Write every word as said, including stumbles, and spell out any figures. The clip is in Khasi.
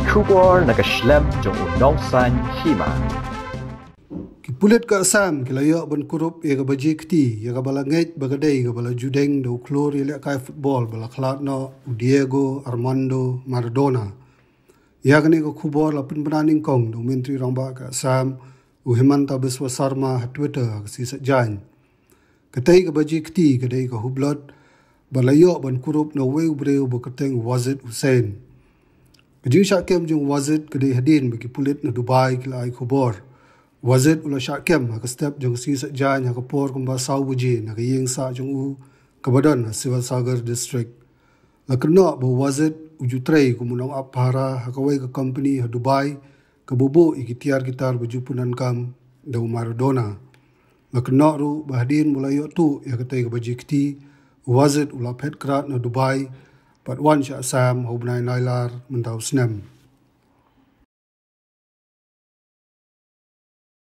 Khubor na ka shlem jong u nongsan hima. Ki pulit ka Assam ki la ïoh ban kurup ïa ka baji kti ïa ka ba la ngeit ba ka dei ka ba la ju deng da u khlur ïalehkai football ba la khlad noh, u Diego Armando Maradona. Ïa kane ka khubor la pynbna nyngkong da u Myntri Rangbah ka Assam, u Himanta Biswa Sarma, ha Twitter ha ka sngi Saitjaiñ. Katei ka baji kti ka dei ka hublot ba la ïoh ban kurup na uwei u briew ba kyrteng Wazid Hussain. Ka jingshah kem jong Wazid ka dei hadien ba ki pulit na Dubai ki la ai khubor. Wazid u la shah kem ha ka step jong ka sngi Saitjaiñ ha ka por kumba saw baje na ka ïing sah jong u ka ba don ha Sivasagar District. La kynnoh ba u Wazid u ju trei kum u nongap pahara ha kawei ka company ha Dubai, ka buh ïa ki tiar ki tar ba ju pyndonkam da u Maradona. La kynnoh ruh ba hadien ba la ïoh tuh ïa katei ka baji kti, u Wazid u la phet krad na Dubai bad wan sha Assam ha u bnai Nailar mynta u snem.